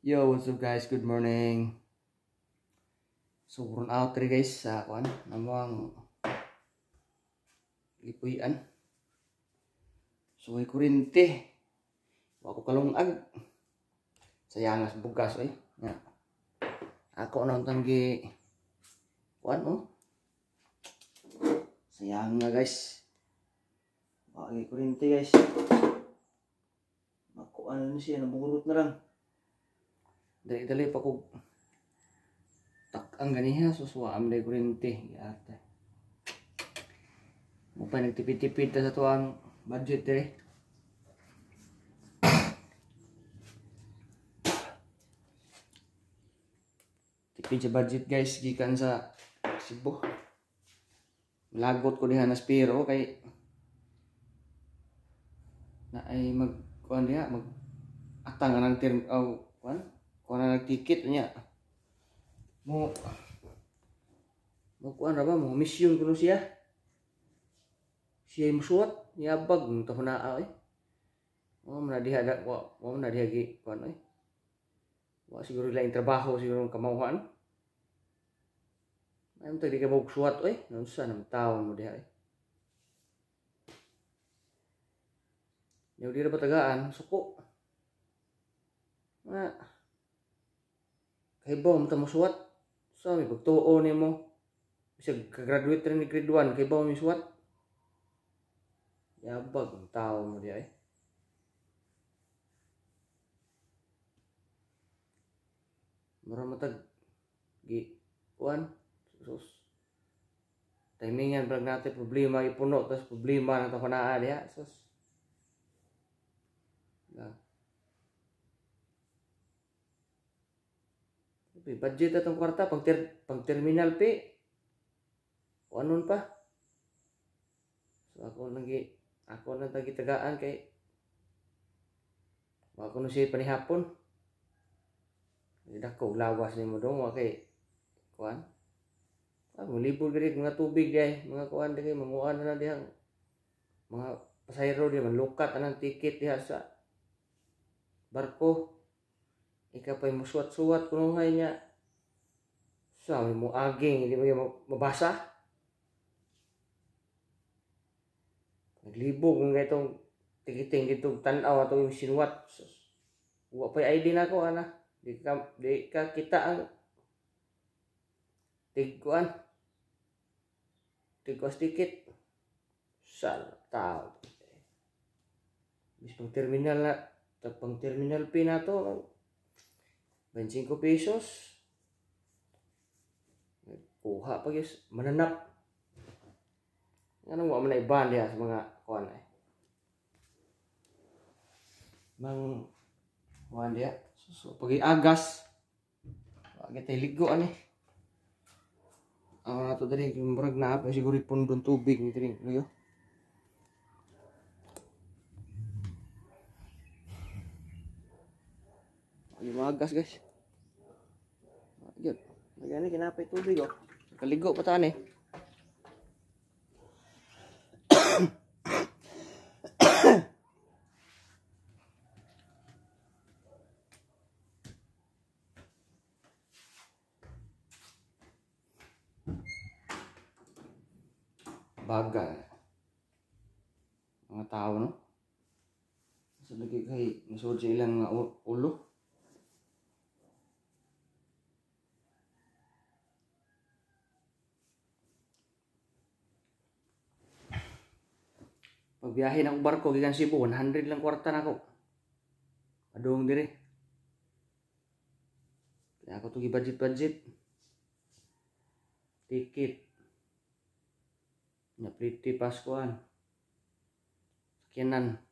Yo, what's up guys? Good morning. So, run out rin guys sa kuan, namang gipuy-an. So, ay kurinte. Wa ko kalungag. Sayangas bugas oy. Nga. Ako na untang gi kuan oh. Sayang nga guys. Wa gi kurinte guys. Makuan na siya, naburot na lang. Dali-dali pa ko tak-ang ganiha, so am day kurinte. Yata. Mo pa nagtipid-tipid ta sa tuang budget diri. Tipid sa budget guys, gikan sa Cebu. Lagot ko diha na spiro kay na ay mag kuan diha, mag atang ang term aw kuan. Kuan na nagticket niya. Mo kuan ra ba mo mission kuno siya. Siya musuwat niabag ng naa oy. Wa man na diha da, wa man na diha gi kuan oy. Wa siguro laing trabaho siguro kamawhan. Ay mo di ka mo suwat oy. Unsa nang tawo mo diha oy. Nyaw di ra ba tagaan suko. Nga kay ba mo ta mosuwat. So may pagtuo nimo. Bisag ka-graduate rin ni grade 1 kay ba mo suwat. Yabag ang tao mo di ay. Mura matag gi kuan sus. Timingan brag natin problema ipuno tas problema na to naa diha sus. La. Budget atong kwarta pang terminal pi. Kuanon pa. So ako nang tagitagaan kay wa ko no siya panihapon. Dako lawas nimo dong wa kay kuan. Ah, molibog diri mga tubig diay, mga kuan diri manguan na dihang mga pasahero diha manlukat anang ticket diha sa barko. Ika pa'y musuwat-suwat kunuhay niya. Sa may muaging, hindi mo mabasa. Naglibog ng itong tikiting dito tanaw atong yung sinuwat. Wa pa'y ID na ko, ana. Di ka kita ang tigkuan. Tigkuas ticket. Sa tao. Bis pang terminal na, pang terminal pin na to. 25 pesos. Kuha pa guys, mananap. Anong wa man na iban diha sa mga kuan ay. Mang kuan diha. So pag-iagas. Wa gitay ligo ani. Ang nato diri murag na pa siguro pundon tubig ni diri luyo. Ay magas guys. Gyud. Lagani kinapay tubig oh. Kaligo pa ta ani. Bagal. Mga tao no. Sa lagi kay nasud sa ilang nga ulo. Pagbiyahe na akong barko gikan Cebu, 100 lang kwarta nako. Adong dire. Kaya ako to gi-budget-budget. Ticket. Nya pretty Paskuan. Sakyanan.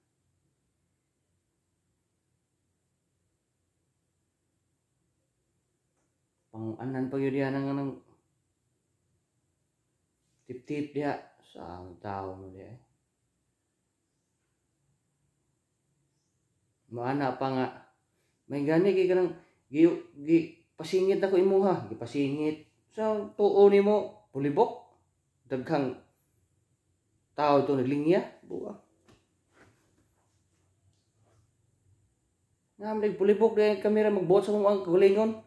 Panguanan pa gyud diha nang tip-tip diha sa tao mo diha. Maana pa nga may gani kay kanang gi pasingit ako imuha, gipasingit sa tuo nimo pulibok daghang tao to naglinya buwa. Nga pulibok na yung kamera magbuot sa mga kagulingon.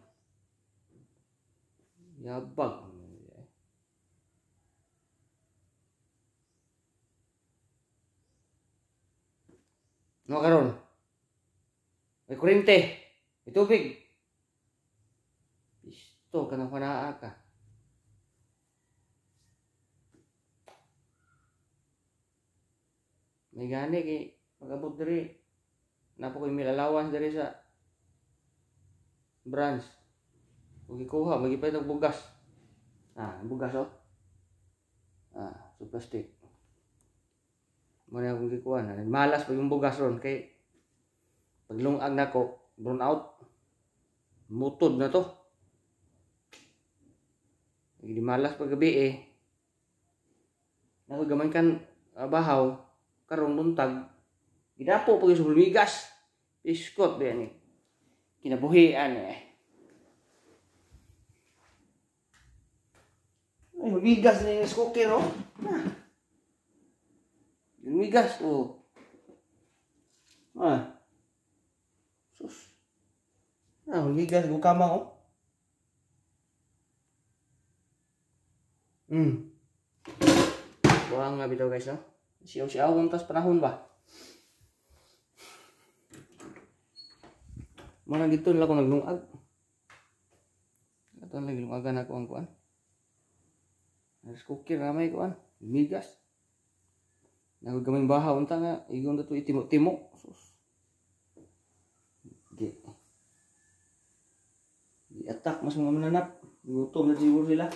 Yabag. No karon. May kuryente, may tubig. Pisto ka nang panaa ka. May gani kay pag-abot diri. Napo ko'y milalawan diri sa branch. Kung gikuha, magipay og bugas. Ah, bugas oh. Ah, so plastic. Muna akong gikuha na. Malas pag yung bugas ron kay paglungag nako, brown out. Mutod na to. Hindi malas pag gabi eh. Nako gamay kan bahaw karong buntag. Gidapo pag yung lumigas. Iskot ba yan eh. Kinabuhian eh. Ay, lumigas na yung cooker oh. Ah. Lumigas oh. Ah. Sus. Ah, lumigas gukama oh. Buang nga bitaw guys no. Siyaw-siyaw tas panahon ba. Mana dito nila ako naglungag. Ato lang lungagan ako ang kuan. Rice cooker ramay kuan, migas. Nagagamay bahaw unta nga igon dato itimo-timo. Sus. Di. Di-attack mas mga mananap. Gutom na siguro sila.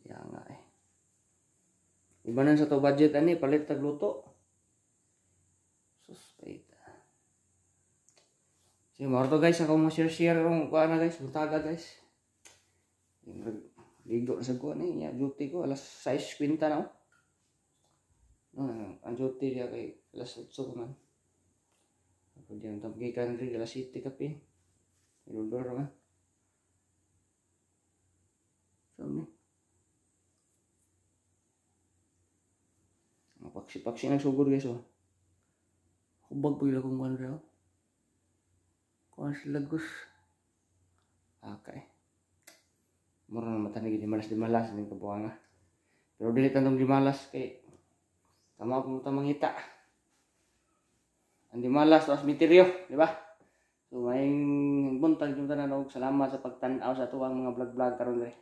Ya nga eh. Ibanan sa to budget ani palit tag luto. Sus pait. Sige, mao to guys, ako mo share-share rong kuan na guys, buntaga guys. Ligo na sa kuan eh, ya duty ko alas 6:50 na oh. Ang duty diya kay alas 8 ko man. Ako diyan tam gikan ri alas 7 kapin. Iludor man. So ni. Paksi-paksi nagsugod guys oh. Hubag pag akong kuan ra. Kuan sila gus. Okay. Mura na mata ni dimalas-dimalas ning kabuanga. Pero dili tantong dimalas kay tama po ta mangita. Ang dimalas was mitiryo, di ba? So may buntag yung tanan og salamat sa pagtan-aw sa tuwang mga vlog-vlog karon diri.